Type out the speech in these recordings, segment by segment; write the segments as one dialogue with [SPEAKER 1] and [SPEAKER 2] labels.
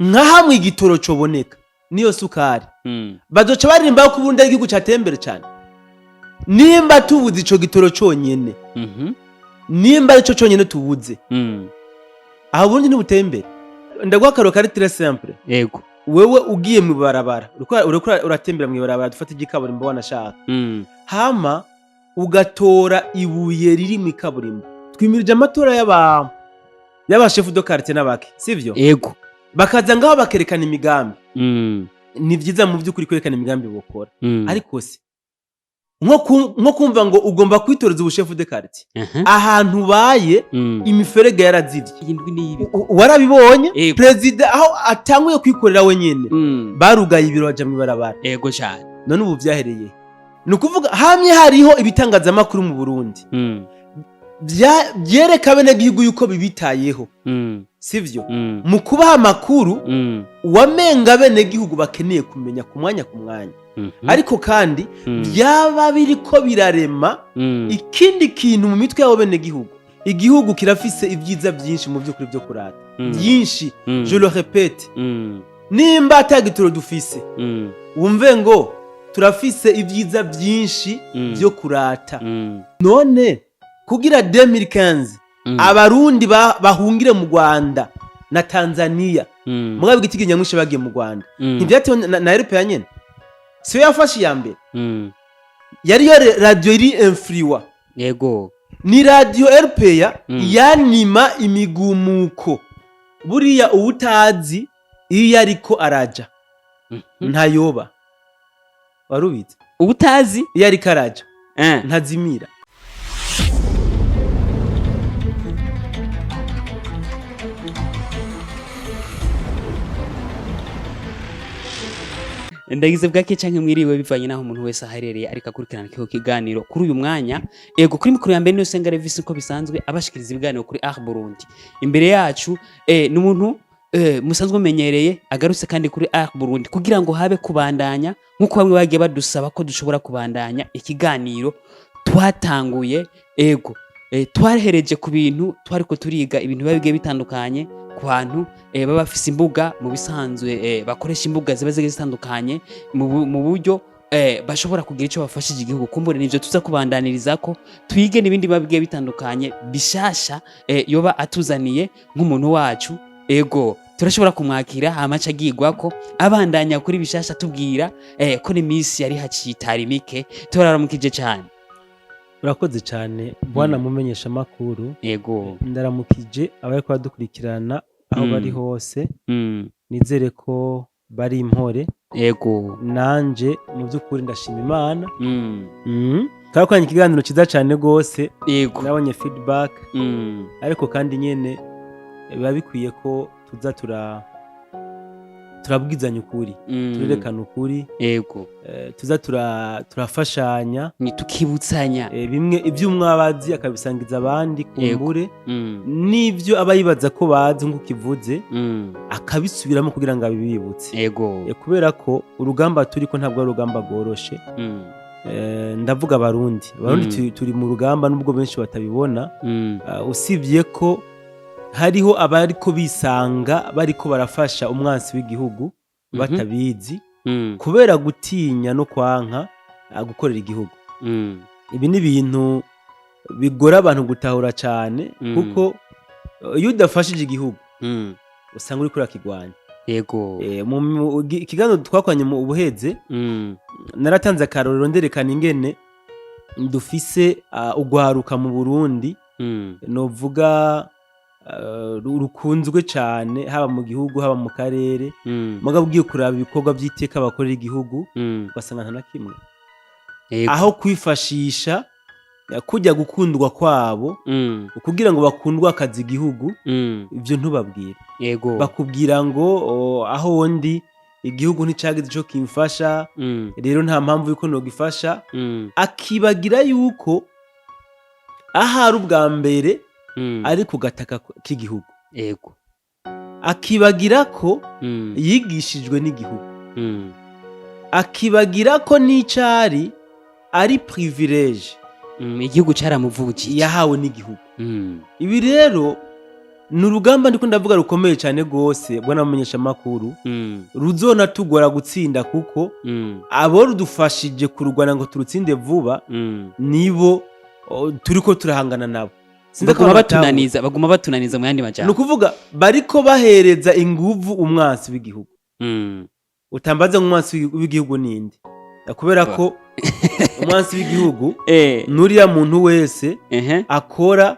[SPEAKER 1] Nka hamwe igitoro coboneka niyo sukari, bazoca baririmba ko ubundi ari igihugu catembere cane. Nimba tubuze ico gitoro conyene, nimba arico conyene tubuze, aho ubundi ntibutembere. Ndaguha akarorero kari très simple. Wewe ugiye mw'ibarabara, uriko uratembera mw'ibarabara, dufate igikaburimbo wanashaka, hama ugatora ibuye riri mw'ikaburimbo. Twimirije amatora y'aba chef de quartier n'abake, sivyo?
[SPEAKER 2] Ego.
[SPEAKER 1] Bakaza ngaho bakerekana imigambi. Ni vyiza mu vy'ukuri kwerekana imigambi bokora, ariko se nko kumva ngo ugomba kwitoreza ubu chef de quartier ahantu ubaye, imiferege yarazivye.
[SPEAKER 2] Indwi n'ibi.
[SPEAKER 1] Warabibonye?
[SPEAKER 2] Ego.
[SPEAKER 1] Perezida aho atanguye kwikorera wenyene, barugaye ibiro, baja mw'ibarabara.
[SPEAKER 2] Ego cyane.
[SPEAKER 1] None ubu vyahereye? Ni ukuvuga hamye hariho ibitangazamakuru mu Burundi vyereka abenegihugu yuko bibitayeho, sivyo? Mu kubaha amakuru wamenga abenegihugu bakeneye kumenya ku mwanya ku mwanya, ariko kandi byaba biriko birarema ikindi kintu mu mitwe y'abo benegihugu. Igihugu kirafise ibyiza byinshi mu by'ukuri byo kurata, byinshi. Je le répète, nimba ata gitoro dufise, wumve ngo turafise ibyiza byinshi byo kurata. None kugira 2015 abarundi bahungire mu Rwanda na Tanzania, mugabo igitigi nyamwinshi bagiye mu Rwanda, ntivyatewe na RPA nyene? Siyo yafashe iya mbere? Yariyo radio iri influent. Ni radio RPA yanima imigumuko. Buriya uwutazi iyo ariko araja ntayoba. Warubizi?
[SPEAKER 2] Ubutazi
[SPEAKER 1] iyo ariko araja ntazimira.
[SPEAKER 2] Ndagize bwake canke mwiriwe, bivanye naho umuntu wese aherereye ariko akurikirana kino kiganiro kuri uyu mwanya. Ego, kuri mikoro ya mbere niyo Senga Levis, uko bisanzwe abashikiriza ibiganiro kuri Art Burundi. Imbere yacu ni umuntu musanzwe mumenyereye, agarutse kandi kuri Art Burundi kugira ngo habe kubandanya nk'uko bamwe bagiye badusaba ko dushobora kubandanya ikiganiro twatanguye. Ego, twahereje ku bintu twariko turiga, ibintu biba bigiye bitandukanye ku bantu baba bafise imbuga mu bisanzwe, bakoresha imbuga ziba zigiye zitandukanye mu buryo bashobora kugira ico bafashije igihugu. Kumbure nivyo tuza kubandaniriza ko twige n'ibindi biba bigiye bitandukanye bishasha yoba atuzaniye nk'umuntu wacu. Ego, turashobora kumwakira hama aca agirwako abandanya kuri bishasha, tubwira ko n'imisi yari haciye itari mike. Turaramukije cane.
[SPEAKER 1] Urakoze cyane, bwana mumenyesha makuru. Ndaramukije abariko badukurikirana aho bari hose. Nizere ko bari impore. Nanje mu by'ukuri ndashima Imana. Twakoranye ikiganiro cyiza cyane rwose. Nabonye feedback, ariko kandi nyene biba bikwiye ko tuza turabwizanya ukuri, turerekana ukuri, tuza turafashanya.
[SPEAKER 2] Ni tukibutsanya.
[SPEAKER 1] Bimwe ibyo umwe aba azi akabisangiza abandi kumbure, n'ibyo aba yibaza ko bazi nk'uko ivuze, akabisubiramo kugira ngo abibibutse. Kubera ko urugamba turiko ntabwo ari urugamba rworoshe. Ndavuga abarundi, abarundi turi mu rugamba nubwo benshi batabibona. Usibye ko hariho abariko bisanga bariko barafasha umwansi w'igihugu batabizi, kubera gutinya no kwanka gukorera igihugu. Ibi ni ibintu bigora abantu gutahura cyane, kuko iyo udafashije igihugu usanga uriko urakigwanya. Ikiganiro twakoranye mu ubuheze, naratanze akarorero nderekana ingene dufise ugwaruka mu Burundi, novuga rukunzwe cane haba mu gihugu, haba mu karere, mugabo ugiye kuraba ibikorwa vy'iteka bakorera igihugu, ugasanga nta na kimwe. Aho kwifashisha kujya gukundwa kwabo kugira ngo bakundwe akazi igihugu, ivyo ntubabwire. Bakubwira ngo aho ndi igihugu nticagize ico kimfasha, rero nta mpamvu yuko nogifasha. Akibagira yuko ahari ubwa mbere ari ku gataka k'igihugu, akibagira ko yigishijwe n'igihugu, akibagira ko n'icari ari privilège
[SPEAKER 2] Igihugu caramuvukiye.
[SPEAKER 1] yahawe n'igihugu. Ibi rero Ni urugamba ndiko ndavuga rukomeye cyane rwose, bwana mumenyeshamakuru, ruzonatugora gutsinda, kuko abo rudufashije kurugwana ngo turutsinde vuba nibo turiko turahangana nabo. Sinzi ko
[SPEAKER 2] Baguma
[SPEAKER 1] abantu batahura.
[SPEAKER 2] batunaniza, baguma batunaniza mu yandi
[SPEAKER 1] Ni
[SPEAKER 2] majambo.
[SPEAKER 1] ukuvuga bariko bahereza inguvu umwansi w'igihugu. Utambaze ngo umwansi w'igihugu ninde, kubera ko umwansi w'igihugu nuriya muntu wese akora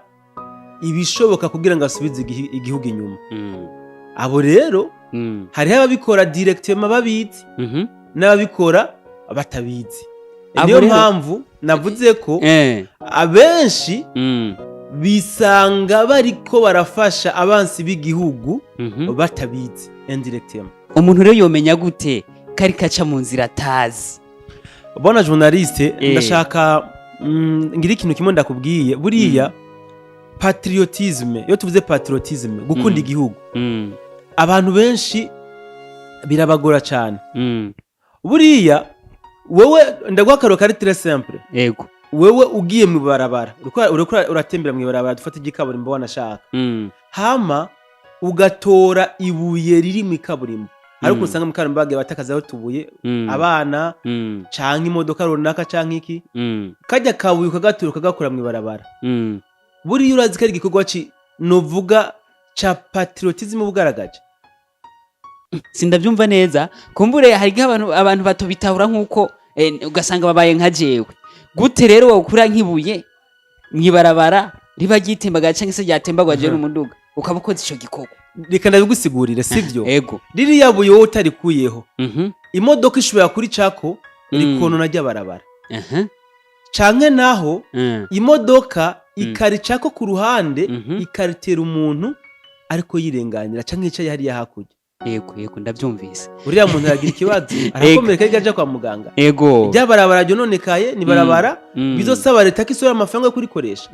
[SPEAKER 1] ibishoboka kugira ngo asubize igihugu inyuma. Abo rero hariho ababikora directement babizi n'ababikora batabizi.
[SPEAKER 2] Abo
[SPEAKER 1] Niyo
[SPEAKER 2] rero-
[SPEAKER 1] mpamvu navuze ko abenshi bisanga bariko barafasha abansi b'igihugu batabizi, indirectement.
[SPEAKER 2] Umuntu rero yomenya gute kari kaca mu nzira atazi?
[SPEAKER 1] Bona journaliste, ndashaka ngira ikintu kimwe ndakubwiye. Buriya patriotisme, iyo tuvuze patriotisme, gukunda igihugu, abantu benshi birabagora cyane. Buriya wewe, ndaguha akarorero kari très simple. Wewe ugiye mu ibarabara, uriko uratembera mu ibarabara, dufate igikaburimbo wanashaka, hama ugatora ibuye riri mu ikaburimbo, ariko usanga mu kaburimbo bagiye batakazaho utubuye, abana canke imodoka runaka canke iki, kajya kabuye ukagatura, ukagakura mu ibarabara. Buriya urazi ko ari igikorwa novuga ca patriotisme bugaragaje?
[SPEAKER 2] Sindabyumva neza. Kumbure hari igihe abantu batobitahura nk'uko ugasanga babaye nka jewe. Gute rero wokura nk'ibuye mw'ibarabara riba ryitembaga canke se ryatembagwaje n'umuduga, ukaba ukoze ico gikorwa?
[SPEAKER 1] Reka ndabigusigurire, sivyo?
[SPEAKER 2] Ego.
[SPEAKER 1] Ririya buye wowe utarikuyeho, imodoka ishobora kuricako, rikonona ry'abarabara, canke naho imodoka ikaricako ku ruhande, ikaritera umuntu ariko yirenganira canke yicaye hariya hakurya.
[SPEAKER 2] Yego, ndabyumvise.
[SPEAKER 1] Uriya muntu aragira ikibazo, arakomereka, ariko aja kwa muganga. Rya barabara ryononekaye ni barabara bizosaba leta ko isohora amafaranga yo kurikoresha.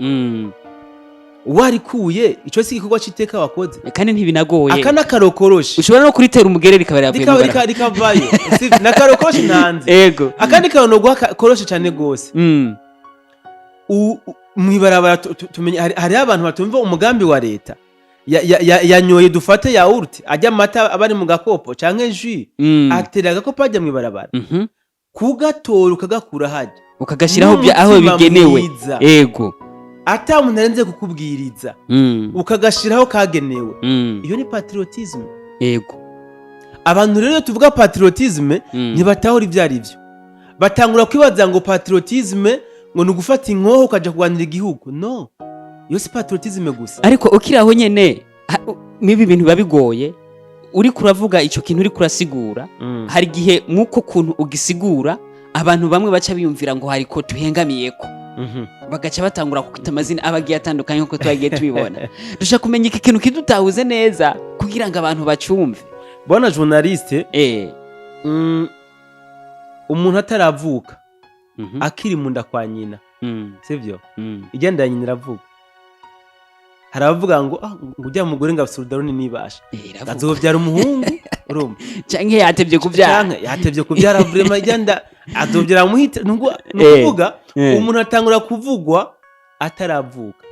[SPEAKER 1] Warikuye, ico si igikorwa c'iteka wakoze?
[SPEAKER 2] Kandi ntibinagoye.
[SPEAKER 1] Aka n'akarokoroshe.
[SPEAKER 2] Ushobora no kuritera umugere rikaba riravuye mu barabara.
[SPEAKER 1] Rikavayo. N'akarokoroshe ntanze. Akandi kantu noguha koroshe cane gose, mw'ibarabara tumenye hariho abantu batumva umugambi wa leta. Yanyoye dufate yaourt, ajya amata aba ari mu gakopo canke jus, atera agakopo ajya mw'ibarabara, kugatora ukagakura hajya
[SPEAKER 2] ukagashyiraho aho
[SPEAKER 1] n'umutima
[SPEAKER 2] bigenewe.
[SPEAKER 1] mwiza, ata muntu arenze kukubwiriza, ukagashiraho kagenewe. Iyo ni patriotisme. Abantu rero iyo tuvuga patriotisme, ntibatahura ibyo ari byo. Batangura kwibaza ngo patriotisme ngo ni ugufata inkoho ukaja kurwanira igihugu. No, iyo si patriotisme gusa.
[SPEAKER 2] Ariko ukiri aho nyene, mibi bintu biba bigoye. Uriko uravuga ico kintu, uriko urasigura, hari igihe mw'uko kuntu ugisigura abantu bamwe baca biyumvira ngo hari ko tuhengamiyeko, bagaca batangura kwita amazina aba agiye atandukanye nk'uko twagiye tubibona. Dushaka kumenya iki kintu kidutahuze neza kugira ngo abantu bacumve.
[SPEAKER 1] Bwana journaliste, umuntu ataravuka, akiri mu nda kwa nyina, sivyo? Igenda ya nyina iravuga. Hari abavuga ngo ngo ujya mugore ngo afise urudaruni nibasha,
[SPEAKER 2] Iravuga.
[SPEAKER 1] azovyara umuhungu, urumva?
[SPEAKER 2] Canke yatevye kuvyara.
[SPEAKER 1] Canke yatevye kuvyara, vraiment igenda azovyara muhita. Ni ukuvuga umuntu atangura kuvugwa ataravuka.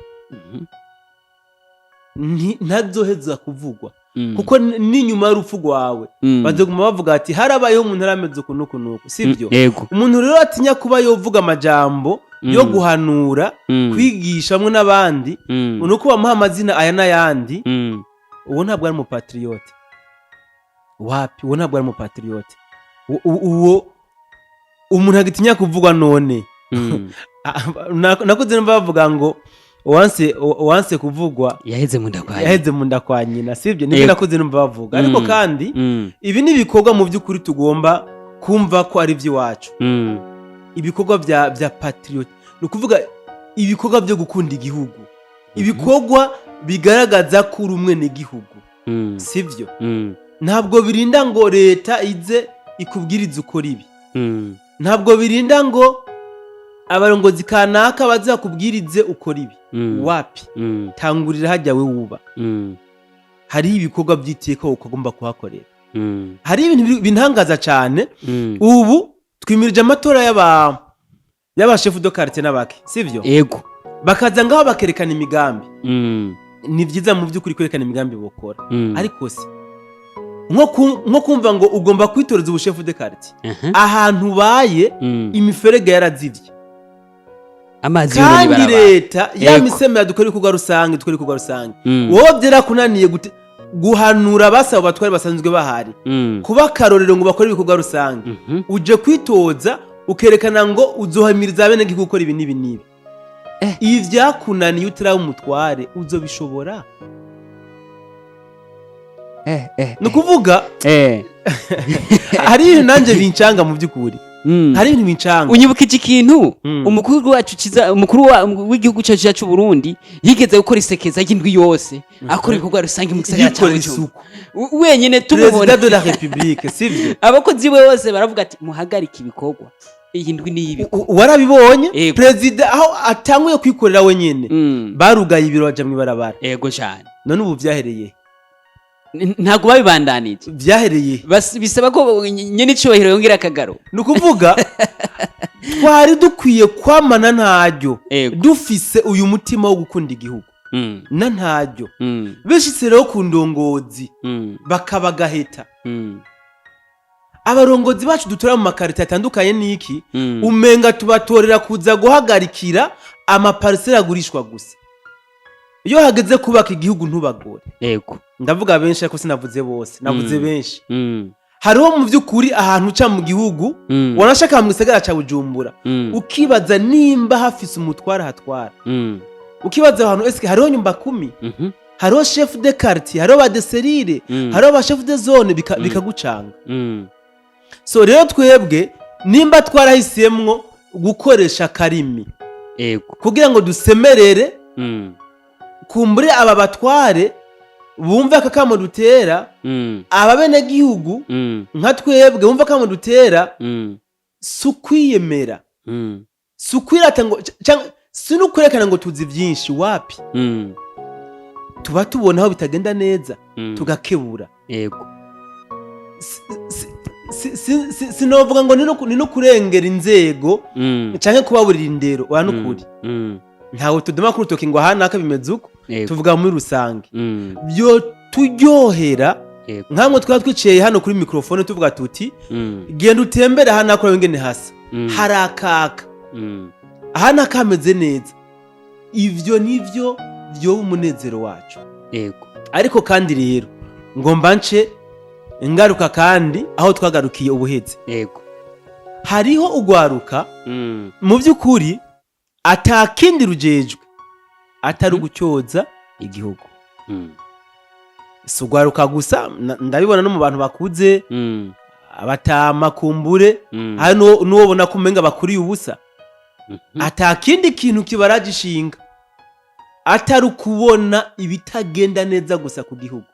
[SPEAKER 1] Ntazoheza kuvugwa, kuko n'inyuma y'urupfu rwawe bazoguma bavuga ati harabayeho umuntu arameze uku n'uku n'uku, sivyo?
[SPEAKER 2] Yego.
[SPEAKER 1] Umuntu rero atinya kuba yovuga amajambo yo guhanura, kwigisha hamwe n'abandi, ni uko bamuha amazina aya n'ayandi. Uwo ntabwo ari umupatriote, wapi. Uwo ntabwo ari umupatriote. Uwo umuntu agitinya kuvugwa none. Nakuze numva bavuga ngo uwanse kuvugwa
[SPEAKER 2] yaheze mu nda kwa nyina.
[SPEAKER 1] Yaheze mu nda kwa nyina, sibyo? Nibyo nakuze numva bavuga. Ariko kandi ibi ni ibikorwa mu by'ukuri tugomba kumva ko ari iby'iwacu. Ibikorwa bya patriote, ni ukuvuga ibikorwa byo gukunda igihugu, ibikorwa bigaragaza ko uri umwenegihugu, sibyo? Ntabwo birinda ngo leta ize ikubwirize ukora ibi. Ntabwo birinda ngo abarongozi kanaka baze bakubwirize ukora ibi. Wapi. Tangurira hajya we wuba. Hariho ibikorwa by'iteka ukagomba kuhakorera. Hari ibintu bintangaza cyane. Ubu twimirije amatora y'aba chef de quartier n'abake, sivyo?
[SPEAKER 2] Ego.
[SPEAKER 1] Bakaza ngaho bakerekana imigambi. Ni byiza mu by'ukuri kwerekana imigambi bokora, ariko se nko kumva ngo ugomba kwitoreza ubu chef de quartier ahantu ubaye, imiferege yarazivye,
[SPEAKER 2] amazi yonona
[SPEAKER 1] kandi
[SPEAKER 2] ibarabara.
[SPEAKER 1] leta yamisemera dukora ibikorwa rusange, dukora ibikorwa rusange, wowe byarakunaniye guhanura abasaba abatware basanzwe bahari kuba akarorero ngo bakore ibikorwa rusange, uje kwitoza ukerekana ngo uzohamiriza abenegihugu gukora ibi n'ibi n'ibi. Ibi vyakunaniye utaraba umutware, uzobishobora? Ni ukuvuga hari ibintu nanjye bincanga mu by'ukuri. Hari ibintu bincanga.
[SPEAKER 2] Unyibukije ikintu. Umukuru wacu kiza, umukuru w'igihugu cyacu cy'u Burundi yigeze gukora isekeza ry'indwi yose, akora ibikorwa rusange mu gisagara cya
[SPEAKER 1] yikora
[SPEAKER 2] Bujumbura.
[SPEAKER 1] isuku.
[SPEAKER 2] Wenyene tumubona.
[SPEAKER 1] Président de la République, sivyo?
[SPEAKER 2] Abakozi be bose baravuga ati: "Muhagarike ibikorwa, iyi ndwi ni iy'ibikorwa."
[SPEAKER 1] Warabibonye?
[SPEAKER 2] Yego.
[SPEAKER 1] Perezida aho atanguye kwikorera wenyene, barugaye ibiro, baja mw'ibarabara.
[SPEAKER 2] Yego cyane.
[SPEAKER 1] None ubu vyahereye?
[SPEAKER 2] Ntabwo babibandanije.
[SPEAKER 1] Vyahereye?
[SPEAKER 2] Bisaba ko nyene icubahiro yongera akagaro.
[SPEAKER 1] Ni ukuvuga twari dukwiye kwamana ntaryo dufise uyu mutima wo gukunda igihugu na ntaryo bishitse rero ku ndongozi bakabagaheta. Abarongozi bacu dutora mu makarita atandukanye n'iki, umenga tubatorera kuza guhagarikira amaparisera agurishwa gusa. Iyo hageze kubaka igihugu ntubagore. Ndavuga benshi, ariko sinavuze bose, navuze benshi. Hariho mu by'ukuri ahantu uca mu gihugu, wanashaka mu gisagara ca Bujumbura, ukibaza nimba hafise umutware ahatwara, ukibaza ahantu eske hariho nyumba kumi, hariho chef de quartier, hariho ba de cellule, hariho ba chef de zone, bikagucanga. So rero twebwe nimba twarahisemwo gukoresha akarimi kugira ngo dusemerere, kumbure aba batware bumve akakamo dutera, aba benegihugu nka twebwe bumve akamo dutera, si ukwiyemera, si ukwirata ngo canke si n'ukwerekana ngo tuzi byinshi, wapi. Tuba tubona aho bitagenda neza, tugakebura. Sinovuga ngo ni no kurengera inzego canke kubaburira indero, oya, n'ukuri. Ntawe tudoma ku rutoki ngo aha naka bimeze uko. Tuvuga muri rusange. Byo turyohera nkamwe twaba twicaye hano kuri microphone tuvuga tuti: "Genda utembere aha naka ingene hasa, harakaka, aha naka hameze neza." Ivyo nivyo vyoba umunezero wacu. Ariko kandi rero ngomba nce ingaruka kandi aho twagarukiye ubuheze. Hariho ugwaruka mu by'ukuri atakindi rujejwe atari ugucyoza igihugu. Si ugwaruka gusa, ndabibona no mu bantu bakuze, abatama kumbure, hari n'uwo ubona ko umenga bakuriye ubusa, atakindi kintu kibaraje ishinga atari ukubona ibitagenda neza gusa ku gihugu.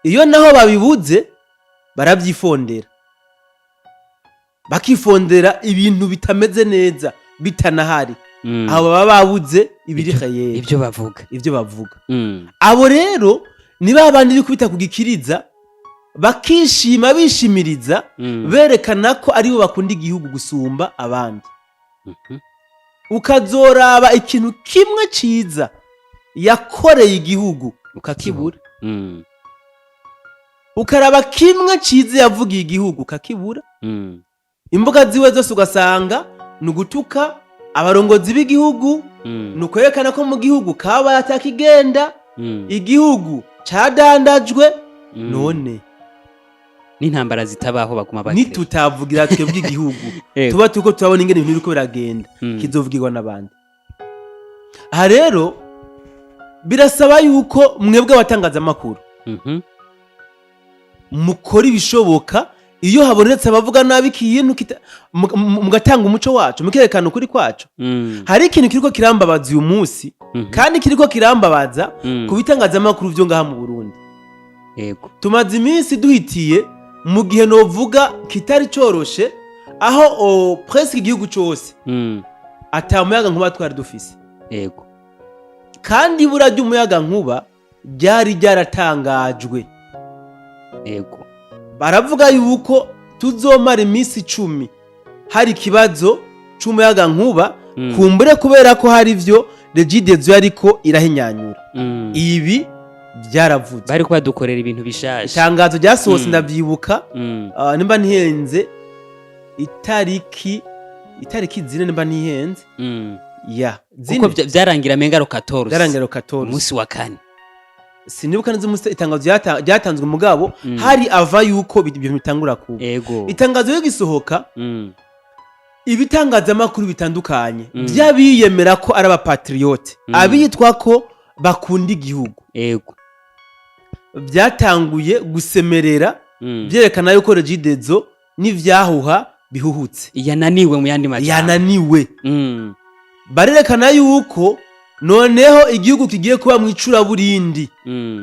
[SPEAKER 1] Iyo naho babibuze barabyifondera, bakifondera ibintu bitameze neza bitanahari. Aho baba babuze ibiri khayeri,
[SPEAKER 2] ibyo bavuga.
[SPEAKER 1] Ibyo bavuga. Abo rero ni ba bandi bikubita ku gikiriza, bakishima, bishimiriza, berekana ko aribo bakunda igihugu gusumba abandi. Ukazoraba ikintu kimwe ciza yakoreye igihugu ukakibura, ukaraba kimwe ciza yavugiye igihugu ukakibura. Imbuga ziwe zose ugasanga ni ugutuka abarongozi b'igihugu, ni ukwerekana ko mu gihugu kabaye atakigenda, igihugu cadandajwe. None
[SPEAKER 2] n'intambara zitabaho baguma bakire.
[SPEAKER 1] Nitutavugira twebwe igihugu, tuba turiko turabona ingene ibintu biriko biragenda, kizovugirwa n'abandi. Aha rero birasaba yuko mwebwe abatangazamakuru mukora ibishoboka iyo habonetse abavuga nabi ikintu mugatanga umuco wacu, mukerekana ukuri kwacu. Hari ikintu kiriko kirambabaza uyu munsi, kandi kiriko kirambabaza ku bitangazamakuru vyo ngaha mu Burundi. Tumaze iminsi duhitiye mu gihe novuga kitari coroshe, aho presque igihugu cose ata muyaga nkuba twari dufise, kandi ibura ry'umuyaga nkuba ryari ryaratangajwe. Baravuga yuko tuzomara iminsi 10 hari ikibazo c'umuyaga nkuba. Kumbure kubera ko hari ivyo Regideso yariko irahinyanyura. Ibi byaravuzwe.
[SPEAKER 2] Bari badukorera ibintu bishasha.
[SPEAKER 1] Itangazo ryasohotse, ndavyibuka, nimba ntihenze, itariki 4, nimba ntihenze, ya
[SPEAKER 2] Kuko
[SPEAKER 1] 4.
[SPEAKER 2] Vyarangira menga le 14.
[SPEAKER 1] Byarangira 14.
[SPEAKER 2] Umunsi wa kane.
[SPEAKER 1] Sinibuka neza umunsi itangazo ryatanzwe, mugabo hari ava yuko ibintu bitangura kuba. Itangazo rigisohoka, ibitangazamakuru bitandukanye by'abiyemera ko ari abapatriote, abitwa ko bakunda igihugu, byatanguye gusemerera, byerekana yuko Regideso n'ivyahuha bihuhutse.
[SPEAKER 2] Yananiwe, mu yandi majambo.
[SPEAKER 1] Yananiwe. Barerekana yuko noneho igihugu kigiye kuba mu icuraburindi,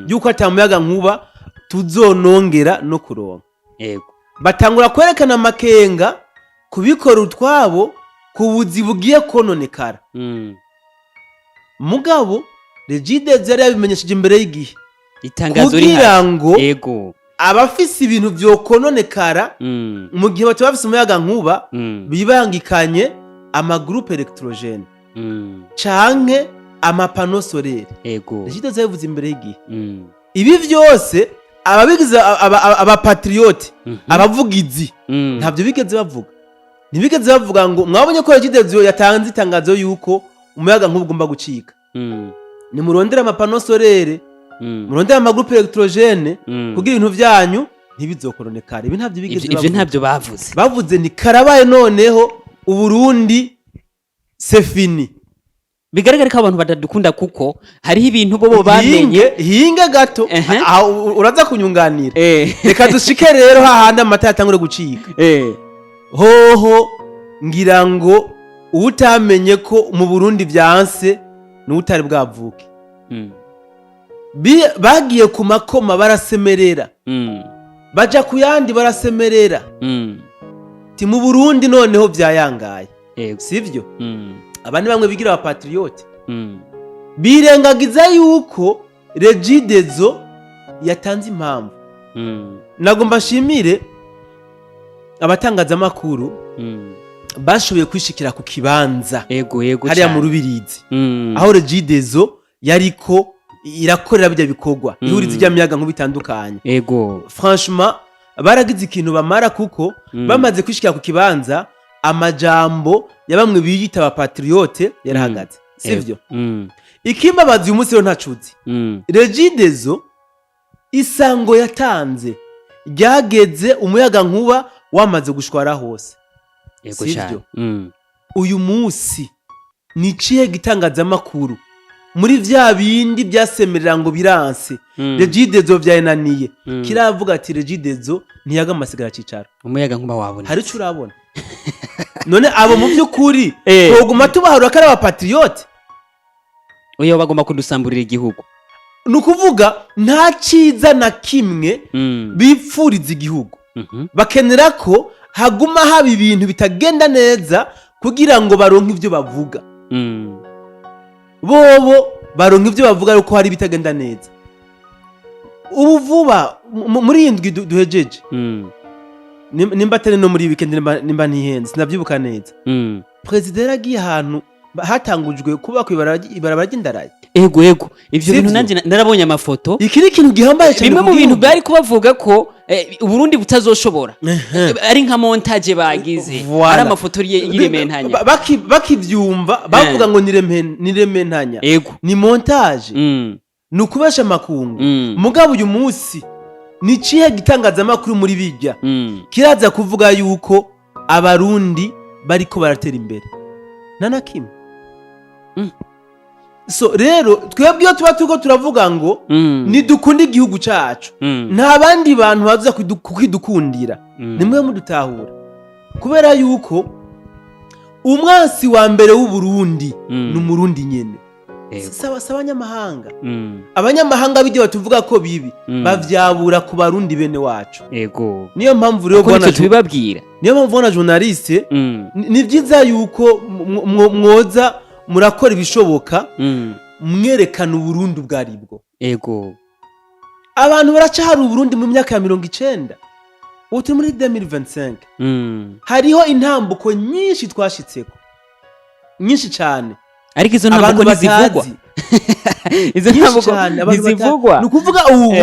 [SPEAKER 1] yuko ata muyaga nkuba tuzonongera no kuronka. Batangura kwerekana amakenga kubikora utwabo ku buzi bugiye kononekara. Mugabo Regideso yari yabimenyesheje imbere y'igihe
[SPEAKER 2] Itangazo
[SPEAKER 1] kugira
[SPEAKER 2] rihari.
[SPEAKER 1] ngo abafise ibintu vyokononekara mu gihe bataba bafise umuyaga nkuba, bibangikanye ama groupe électrogène canke ama panneaux solaires. Regideso yabivuze imbere y'igihe. Ibi vyose ababigize abapatriote, abavugizi, ntabyo bigeze bavuga. Ntibigeze bavuga ngo mwabonye ko Regideso yatanze itangazo yuko umuyaga nkuba ugomba gucika, nimurondere ama panneaux solaires, murondere ama groupe électrogène kugira ibintu vyanyu ntibizokononekara. Ibi ntabyo bigeze
[SPEAKER 2] Ivyo
[SPEAKER 1] bavuga.
[SPEAKER 2] ntabyo bavuze.
[SPEAKER 1] Bavuze ni karabaye, noneho Uburundi c'est fini.
[SPEAKER 2] Bigaragara ko abantu batadukunda, kuko hariho ibintu bo bamenye.
[SPEAKER 1] Hinge hinge gato. Aho uraza kunyunganira. Reka dushike rero hahandi amata yatangure gucika. Hoho ngira ngo utamenye ko mu Burundi vyanse n'utari bwavuke. Bagiye ku makoma barasemerera, baja ku yandi barasemerera, ti mu Burundi noneho vyayangaye. Sivyo? Aba ni bamwe bigira abapatriote, birengagiza yuko Regideso yatanze impamvu. Nagomba nshimire abatangazamakuru bashoboye kwishikira ku kibanza
[SPEAKER 2] Ego, ego.
[SPEAKER 1] hariya
[SPEAKER 2] Cane.
[SPEAKER 1] mu Rubirizi, aho Regideso yariko irakorera bijya bikorwa, ihuriza ijya miyaga bitandukanye. Franchement, baragize ikintu bamara, kuko bamaze kwishikira ku kibanza, amajambo ya bamwe biyita abapatriote yarahagaze, sivyo? Ikimbabaza uyu munsi rero ntacuzi, Regideso isango yatanze ryageze umuyaga nkuba wamaze gushwara hose.
[SPEAKER 2] Ego.
[SPEAKER 1] Sivyo?
[SPEAKER 2] Cane.
[SPEAKER 1] Uyu munsi ni ikihe gitangazamakuru muri vya bindi byasemerera ngo biranse, Regideso vyayananiye, kiravuga ati Regideso ntiyaga amasigara cicaro,
[SPEAKER 2] Umuyaga nkuba wabonetse?
[SPEAKER 1] Hari ico urabona? None abo mu by'ukuri twoguma tubaharura ko ari abapatriote?
[SPEAKER 2] Oya, bagomba kudusamburira igihugu.
[SPEAKER 1] Ni ukuvuga nta cyiza na kimwe bipfuriza igihugu. Bakenera ko haguma haba ibintu bitagenda neza kugira ngo baronke ibyo bavuga. Bobo baronka ibyo bavuga ariko hari ibitagenda neza. Ubu vuba muri iyi ndwi duhejeje, nimba atari no muri weekend, nimba ntihenze, sinabyibuka neza, perezida yaragiye ahantu hatangujwe kubakwa ibarabara ry'indarayi.
[SPEAKER 2] Ego, ivyo bintu
[SPEAKER 1] Sivyo?
[SPEAKER 2] nanje narabonye amafoto.
[SPEAKER 1] Iki ni ikintu gihambaye cyane
[SPEAKER 2] Bimwe
[SPEAKER 1] ku
[SPEAKER 2] mu bintu
[SPEAKER 1] gihugu.
[SPEAKER 2] bari kubavuga ko Uburundi butazoshobora, ari nka montage bagize,
[SPEAKER 1] Voilà.
[SPEAKER 2] ari amafoto y'irementanya.
[SPEAKER 1] Bakivyumva bavuga ngo nirementanya, ni montage, ni ukubesha amakungu. Mugabo uyu munsi ni ikihe gitangazamakuru muri bijya kiraza kuvuga yuko Abarundi bariko baratera imbere? Nta na kimwe. So rero twebwe iyo tuba turiko turavuga ngo nidukunde igihugu cacu, nta bandi bantu baza kukidukundira. Nimwe mudutahura, kubera yuko umwansi wa mbere w'Uburundi ni Umurundi nyene. Si abanyamahanga. Abanyamahanga bijya batuvuga ko bibi, bavyabura ku Barundi bene wacu. Niyo mpamvu rero
[SPEAKER 2] Kuko
[SPEAKER 1] bwana
[SPEAKER 2] nitwe tubibabwira.
[SPEAKER 1] Niyo mpamvu bwana journaliste, ni byiza yuko mwoza murakora ibishoboka, mwerekana Uburundi ubwo aribwo. Abantu baracahari Uburundi mu myaka ya 90, ubu turi muri 2025. Hariho intambuko nyinshi twashitseko. Nyinshi cyane.
[SPEAKER 2] Ariko izo
[SPEAKER 1] Abantu
[SPEAKER 2] ntambuko ntizivugwa.
[SPEAKER 1] batazi.
[SPEAKER 2] Izo
[SPEAKER 1] Nyinshi
[SPEAKER 2] ntambuko
[SPEAKER 1] cyane, abantu
[SPEAKER 2] ntizivugwa.
[SPEAKER 1] Ni ukuvuga ubu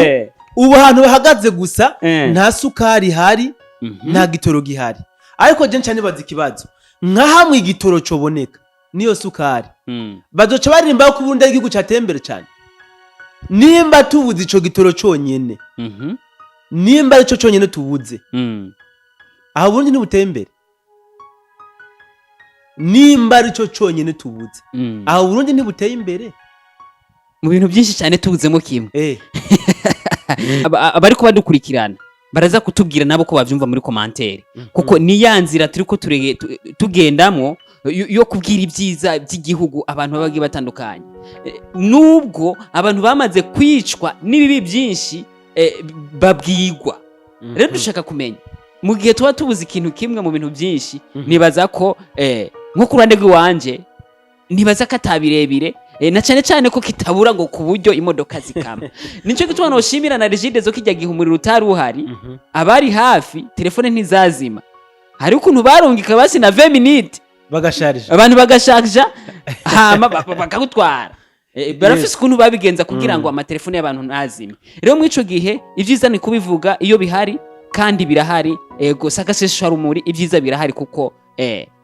[SPEAKER 1] ubu ahantu bahagaze gusa, nta sukari ihari, nta gitoro gihari. Ariko je nca nibaza ikibazo: nka hamwe igitoro coboneka niyo sukari, bazoca baririmba ko Uburundi ari igihugu cateye imbere cane? Nimba tubuze ico gitoro conyene, nimba arico conyene tubuze, aho Burundi ntibuteye imbere? Nimba arico conyene tubuze, aho Burundi ntibuteye imbere?
[SPEAKER 2] Mu bintu byinshi cyane tubuzemo kimwe. Abariko badukurikirana baraza kutubwira nabo ko bavyumva muri commentaire, kuko ni ya nzira turiko tugendamwo yo kubwira ibyiza by'igihugu abantu baba bagiye batandukanye. Nubwo abantu bamaze kwicwa n'ibibi byinshi, babwigwa rero dushaka kumenya mu gihe tuba tubuze ikintu kimwe mu bintu byinshi. Nibaza ko nko ku ruhande rw'iwanje nibaza ko atabirebire, na cyane cyane ko kitabura ngo ku buryo imodoka zikama. Nicyo gituma noshimira na Regideso kijya gihe umuriro utari uhari, abari hafi telefone ntizazima, hari ukuntu barungika basi na 20 minutes
[SPEAKER 1] bagasharije,
[SPEAKER 2] abantu bagasharja, hama bakagutwara. Barafise ukuntu babigenza kugira ngo amatelefone y'abantu ntazime. Rero muri ico gihe ibyiza ni kubivuga iyo bihari, kandi birahari. Ego, rumuri, ibyiza birahari, kuko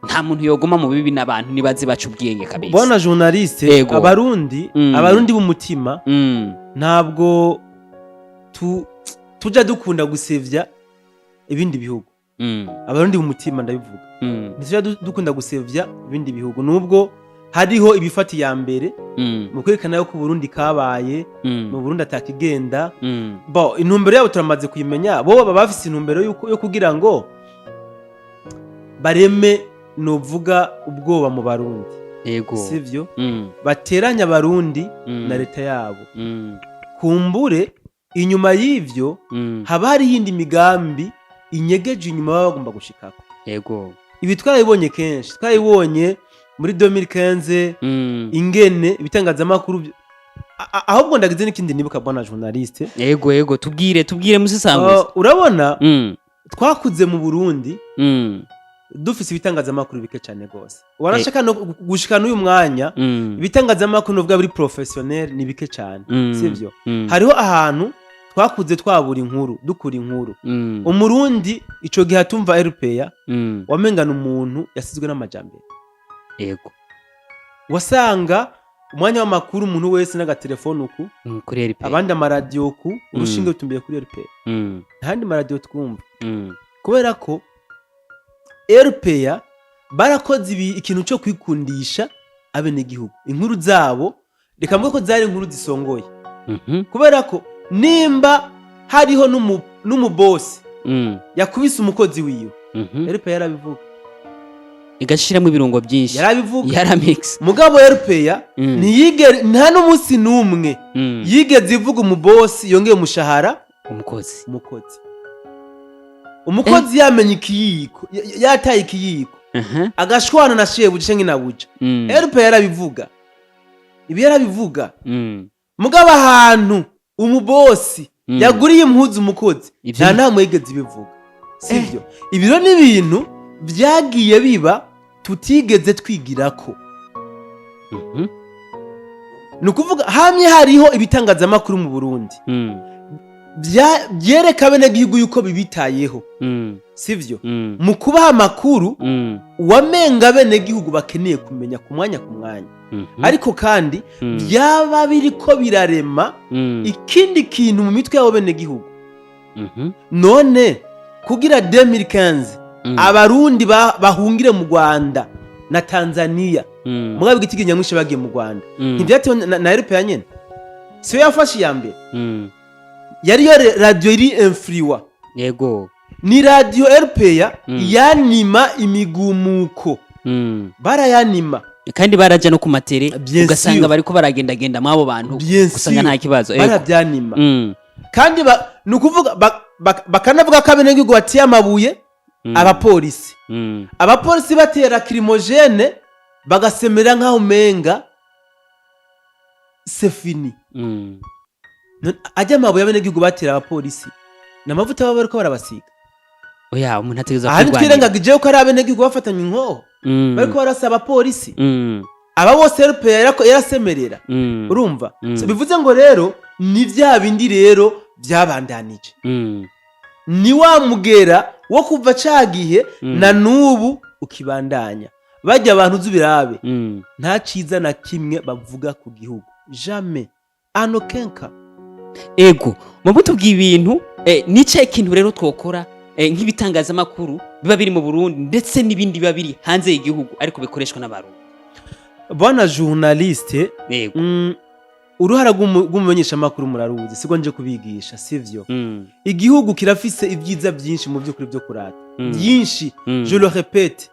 [SPEAKER 2] nta muntu yoguma mu bibi, n'abantu nibaze baca ubwenge kabisa.
[SPEAKER 1] Bwana journaliste, abarundi, abarundi b'umutima, ntabwo tuja dukunda gusevya ibindi bihugu. Abarundi b'umutima, ndabivuga, ntituja dukunda gusevya ibindi bihugu, nubwo hariho ibifata iya mbere mu kwerekana yuko Uburundi kabaye, mu Burundi atakigenda. Bo intumbero yabo turamaze kuyimenya. Bo baba bafise intumbero yo kugira ngo bareme, novuga, ubwoba mu Barundi, sivyo? Bateranya Abarundi na leta yabo. Kumbure inyuma y'ivyo haba hari iyindi migambi inyegeje inyuma baba bagomba gushikako. Ibi twarabibonye kenshi, twarabibonye muri 2015, ingene ibitangazamakuru ahubwo ndagize n'ikindi nibuka, bwana journaliste.
[SPEAKER 2] Ego, tubwire, musisanguze.
[SPEAKER 1] Urabona, twakuze mu Burundi dufise ibitangazamakuru bike cyane rwose. Warashaka no gushika n'uyu mwanya, ibitangazamakuru nuvuga biri professionnel ni bike cyane, sivyo? Hariho ahantu twakuze twabura inkuru, dukura inkuru. Umurundi ico gihe atumva RPA, wamengana umuntu yasizwe n'amajambere. Wasanga umwanya w'amakuru umuntu wese n'agatelefone uku,
[SPEAKER 2] Kuri RP.
[SPEAKER 1] abandi amaradiyo uku, urushinge rutumbiye kuri RPA, ntandi maradiyo twumva, kubera ko RPA barakoze ikintu cyo kwikundisha abenegihugu. Inkuru zabo, reka mvuge ko zari inkuru zisongoye, kubera ko nimba hariho n'umubosi yakubise umukozi wiwe, RPA yarabivuga.
[SPEAKER 2] Igashiramo ibirungo byinshi.
[SPEAKER 1] Yarabivuga.
[SPEAKER 2] Yaramix.
[SPEAKER 1] Mugabo RPA ntiyigere, nta n'umunsi n'umwe yigeze ivuga umubosi yongeye umushahara
[SPEAKER 2] umukozi.
[SPEAKER 1] Umukozi yamenye ikiyiko, yataye ikiyiko, agashwana na shebuja canke na buja, RPA yarabivuga. Ibi yarabivuga. Mugabo ahantu umubosi yaguriye impuzu umukozi, nta namwe yigeze ibivuga, sivyo? Ibiro ni ibintu vyagiye biba tutigeze twigirako. Ni ukuvuga hamye hariho ibitangazamakuru mu Burundi byereka abenegihugu yuko bibitayeho, sivyo? Mu kubaha amakuru wamenga abenegihugu bakeneye kumenya ku mwanya ku mwanya. Ariko kandi byaba biriko birarema ikindi kintu mu mitwe y'abo benegihugu. None kugira 2015 Abarundi bahungire mu Rwanda na Tanzania, mugabo igitigi nyamwinshi bagiye mu Rwanda, ntibyatewe na RPA nyene? Siyo yafashe iya mbere? Yari yo radio iri influent. Ni radio RPA yanima imigumuko, barayanima.
[SPEAKER 2] Kandi baraja no ku matere,
[SPEAKER 1] Bien
[SPEAKER 2] ugasanga
[SPEAKER 1] sûr.
[SPEAKER 2] bariko baragendagenda mw'abo bantu,
[SPEAKER 1] Bien
[SPEAKER 2] usanga
[SPEAKER 1] sûr.
[SPEAKER 2] nta kibazo. Ego.
[SPEAKER 1] Barabyanima. Kandi ni ukuvuga bakanavuga ko abenegihugu bateye amabuye abapolisi, abapolisi batera lacrymogène, bagasemera nk'aho umenga c'est fini. None ajya amabuye abenegihugu batera abapolisi, ni amavuta baba bariko barabasiga?
[SPEAKER 2] Oya, umuntu ategerezwa
[SPEAKER 1] Aha
[SPEAKER 2] kwirwanira.
[SPEAKER 1] ntitwirengagije ko ari abenegihugu bafatanye inkoho. Bariko barasa abapolisi. Aba bose RPA yarasemerera. Urumva? So, bivuze ngo rero ni vya bindi rero byabandanije, ni wa mugera wo kuva ca gihe na n'ubu ukibandanya. Bajya abantu uzi ubirabe, nta ciza na kimwe bavuga ku gihugu, jamais, en aucun cas.
[SPEAKER 2] Ego, mu butubwiye ibintu, nicaye ikintu rero twokora, nk'ibitangazamakuru biba biri mu Burundi ndetse n'ibindi biba biri hanze y'igihugu ariko bikoreshwa n'Abarundi.
[SPEAKER 1] Bwana journaliste, uruhara rw'umumenyeshamakuru muraruzi, siko nje kubigisha, sivyo? Igihugu kirafise ibyiza byinshi mu by'ukuri byo kurata, byinshi. Je le répète,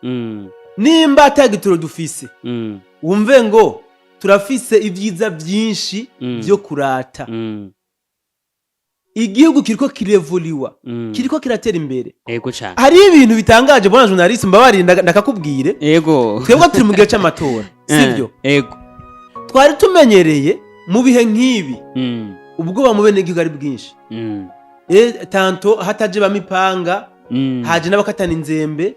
[SPEAKER 1] nimba ata gitoro dufise, wumve ngo turafise ibyiza byinshi byo kurata. Igihugu kiriko kirevoluwa, kiriko kiratera imbere.
[SPEAKER 2] Ego cyane.
[SPEAKER 1] Hariho ibintu bitangaje, bwana journaliste, mbabarire ndakakubwire. Twebwe turi mu gihe c'amatora, sivyo?
[SPEAKER 2] Ego.
[SPEAKER 1] Twari tumenyereye mu bihe nk'ibi ubwoba mu benegihugu ari bwinshi. Tantôt hataje bamipanga, haje n'abakatana inzembe.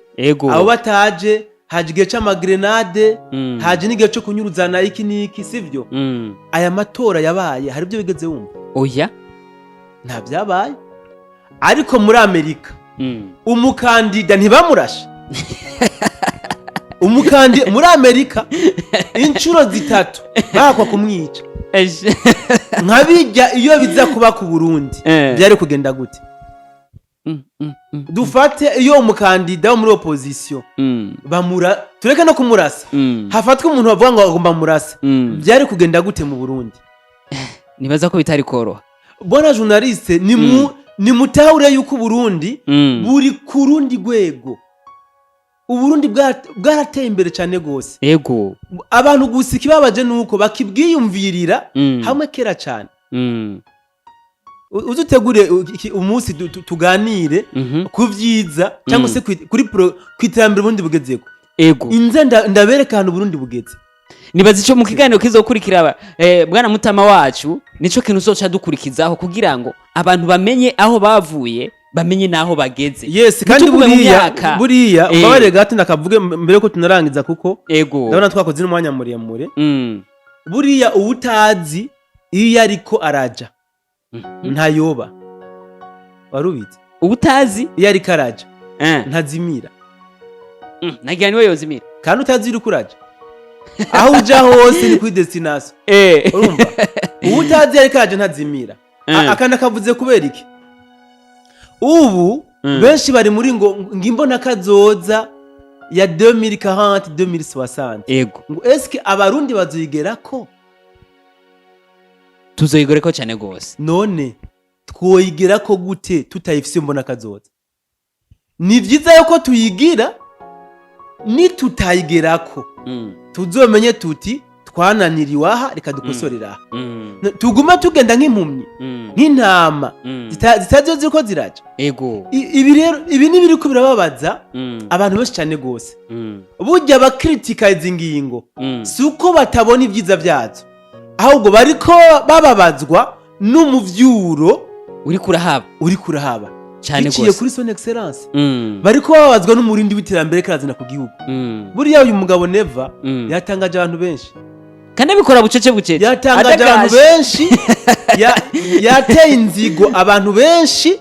[SPEAKER 1] Abo bataje, haje igihe c'amagrenade, haje n'igihe co kunyuruzana iki n'iki, sivyo? Aya matora yabaye, hari ibyo bigeze wumva?
[SPEAKER 2] Oya.
[SPEAKER 1] Nta byabaye. Ariko muri Amerika umukandida ntibamurashe. Muri Amerika inshuro zitatu bakwa kumwica. Nka bijya iyo biza kuba ku Burundi, byari kugenda gute? Dufate iyo umukandida wo muri opposition bamura, tureke no kumurasa, hafatwa umuntu bavuga ngo agomba murasa, byari kugenda gute mu Burundi?
[SPEAKER 2] Nibaza ko bitari koroha.
[SPEAKER 1] Bwana journaliste, ni mu ni mutahure yuko Uburundi buri ku rundi rwego. Uburundi bwarateye imbere cyane gose. Abantu gusa ikibabaje nuko bakibwiyumvirira hamwe kera cyane. Uze utegure umunsi tuganire ku vyiza cyangwa se kuri kw'iterambere Uburundi bugezeko. Inze ndabereka ahantu Uburundi bugeze.
[SPEAKER 2] Nibaza ico mu kiganiro kizokurikira, bwana mutama wacu, nico kintu uzoca dukurikizaho kugira ngo abantu bamenye aho bavuye, bamenye n'aho bageze.
[SPEAKER 1] Yes, kandi
[SPEAKER 2] Ntitugume mu
[SPEAKER 1] buriya
[SPEAKER 2] myaka.
[SPEAKER 1] buriya mbabarire gato ndakavuge mbere ko tunarangiza, kuko ndabona twakoze n'umwanya muremure. Buriya uwutazi iyo ariko araja ntayoba. Warubizi?
[SPEAKER 2] Ubutazi
[SPEAKER 1] iyo ariko araja ntazimira.
[SPEAKER 2] Nagira niwe yozimira.
[SPEAKER 1] Kandi utazi iyo uriko uraja, aho uja hose ni kuri destination. Urumva, uwutazi iyo ariko araja ntazimira. Aka ndakavuze kubera iki? Ubu benshi bari muri ngo ngimbona kazoza ya 2040, 2060. Ngo eske Abarundi bazoyigerako?
[SPEAKER 2] Tuzoyigoreko cyane gose.
[SPEAKER 1] None twoyigerako gute tutayifise mbona kazoza? Ni vyiza yuko tuyigira, nitutayigerako tuzomenye tuti twananiriwe aha, reka dukosorere aha. Tugume tugenda nk'impumyi, nk'intama zitazi iyo ziriko ziraja. Ibi rero, ibi ni biriko birababaza abantu benshi cyane gose. Burya bakritika izi ngingo si uko batabona ibyiza byazo, ahubwo bariko bababazwa n'umuvyuro
[SPEAKER 2] uriko urahaba.
[SPEAKER 1] Uriko urahaba
[SPEAKER 2] cyane
[SPEAKER 1] biciye
[SPEAKER 2] gose
[SPEAKER 1] kuri Son Excellence. Bariko bababazwa n'umurindi w'iterambere karazina ku gihugu. Buriya uyu mugabo Neva yatangaje abantu benshi.
[SPEAKER 2] Kandi abikora bucece bucece.
[SPEAKER 1] Yatangaje abantu
[SPEAKER 2] Adagashe.
[SPEAKER 1] benshi, yateye inzigo abantu benshi.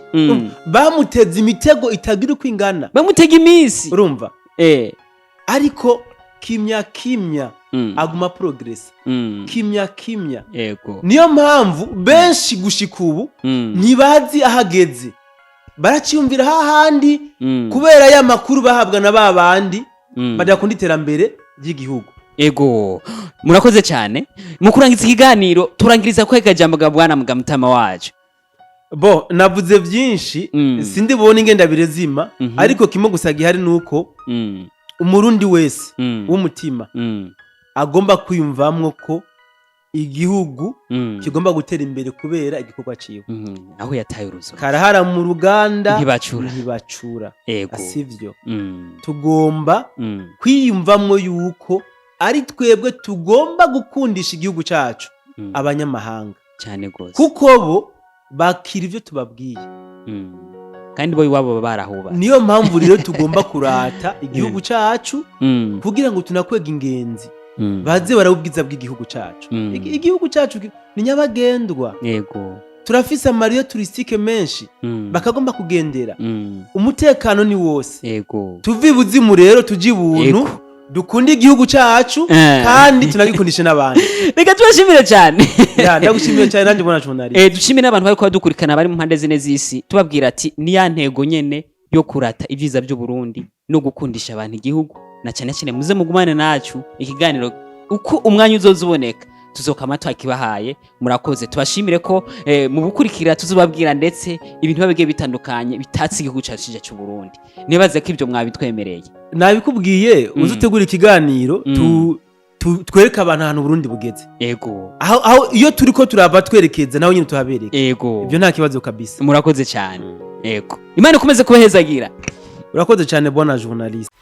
[SPEAKER 1] Bamuteze imitego itagira uko ingana.
[SPEAKER 2] Bamutega iminsi.
[SPEAKER 1] Urumva? Ariko kimya kimya aguma progress, kimya kimya. Niyo mpamvu benshi gushika ubu ntibazi ahageze, baraciyumvira hahandi kubera ya makuru bahabwa na ba bandi badakunda iterambere ry'igihugu.
[SPEAKER 2] Ego, murakoze cyane. Mu kurangiza ikiganiro, turangiriza ko kajambo ga bwana Mugamutama wacu.
[SPEAKER 1] Bo navuze byinshi, sindi bubone ingenda birezima, ariko kimwe gusa gihari nuko Umurundi wese w'umutima agomba kwiyumvamwo ko igihugu kigomba gutera imbere kubera igikorwa ciwe.
[SPEAKER 2] Aho yataye uruzo.
[SPEAKER 1] Karahara mu ruganda.
[SPEAKER 2] Ntibacura.
[SPEAKER 1] Ntibacura. Sivyo? Tugomba kwiyumvamwo yuko ari twebwe tugomba gukundisha igihugu cacu abanyamahanga,
[SPEAKER 2] cyane gose
[SPEAKER 1] kuko bo bakira ivyo tubabwiye.
[SPEAKER 2] Kandi bo iwabo baba barahubatse.
[SPEAKER 1] Niyo mpamvu rero tugomba kurata igihugu cacu kugira ngo tunakwega ingenzi, baze baraba ubwiza bw'igihugu cacu. Igihugu cacu ni nyabagendwa. Turafise ama lieux touristiques menshi bakagomba kugendera. Umutekano ni wose. Tuve ibuzimu rero tuje ibuntu. Dukunde igihugu cacu kandi tunagikundishe n'abandi.
[SPEAKER 2] Reka tubashimire cyane.
[SPEAKER 1] Ya, ndagushimiye cyane nanjye mbona journaliste.
[SPEAKER 2] Dushimire n'abantu bariko badukurikirana bari mu mpande zine z'isi, tubabwira ati ni ya ntego nyene yo kurata ibyiza by'u Burundi no gukundisha abantu igihugu, na cyane cyane muze mugumane nacu ikiganiro uko umwanya uzoza uboneka tuzokama twakibahaye. Murakoze, tubashimire ko mu bukurikira tuzobabwira ndetse ibintu biba bigiye bitandukanye bitatse igihugu cacu ciza cy'u Burundi. Nibaze ko ibyo mwabitwemereye.
[SPEAKER 1] Nabikubwiye, uze utegura ikiganiro, twereke abantu ahantu Burundi bugeze, aho iyo turiko turava twerekeza naho nyine tuhabereke. Ibyo nta kibazo kabisa.
[SPEAKER 2] Murakoze cyane. Ego, Imana ikomeze kubahezagira.
[SPEAKER 1] Urakoze cyane, bwana journaliste.